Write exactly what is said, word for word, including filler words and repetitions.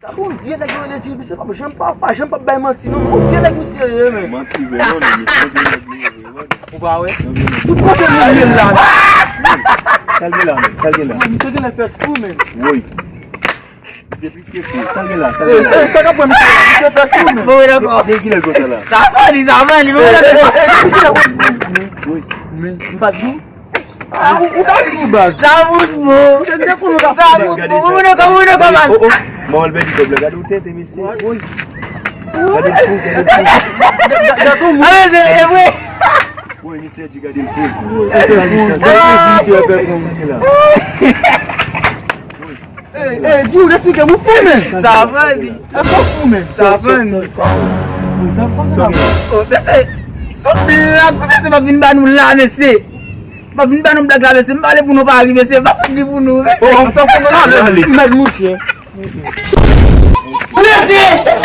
Gade yon vye nèg yo rele J B, se pa janm pa, pa janm pa bay manti non, yon vye nèg misye ye men. Manti vre non, men se yon vye nèg li ye vre, wi. Ou pa wè? Tout kote moun ye la. Sa l gen la, men, sa l gen la. Misye gen lè fè fou men. Woy. Se plis ke fou. Sa l gen la, sa l gen la. Sa k ap pran misye la, misye fè fou men. Bon, dakò. Gen kilè konsa la? Sa fè li, sa fè li, bon, dakò. Woy. Men, m pa di. Ah, ou, ou ka di nou baz. Sa fout bon. Ou te byen konnen ou ka Sa fout bon. Ou konnen kòman, ou konnen kòman. Oh, oh. Mwen al pèdi kòb la. Gade ou tete, mesye. Woy. Gade l fou, gade l fou. Gade yon moun. Ah, men se, se vre. Woy, misye di gade l fou. Misye fè kòb la. Ey, ey, di ou deske m ou fou men. Sa fè li. Sa fè fou men. Sa fè li. Oh, mesye, se yon blag, mesye, m ap vin ba nou la, mesye. M ap vin ba nou blag la, mesye. M pale pou nou pa ri, mesye. M ap fout ri pou nou, mesye. Oh, oh, oh, oh, oh, oh. Mèd mouche. Mesye!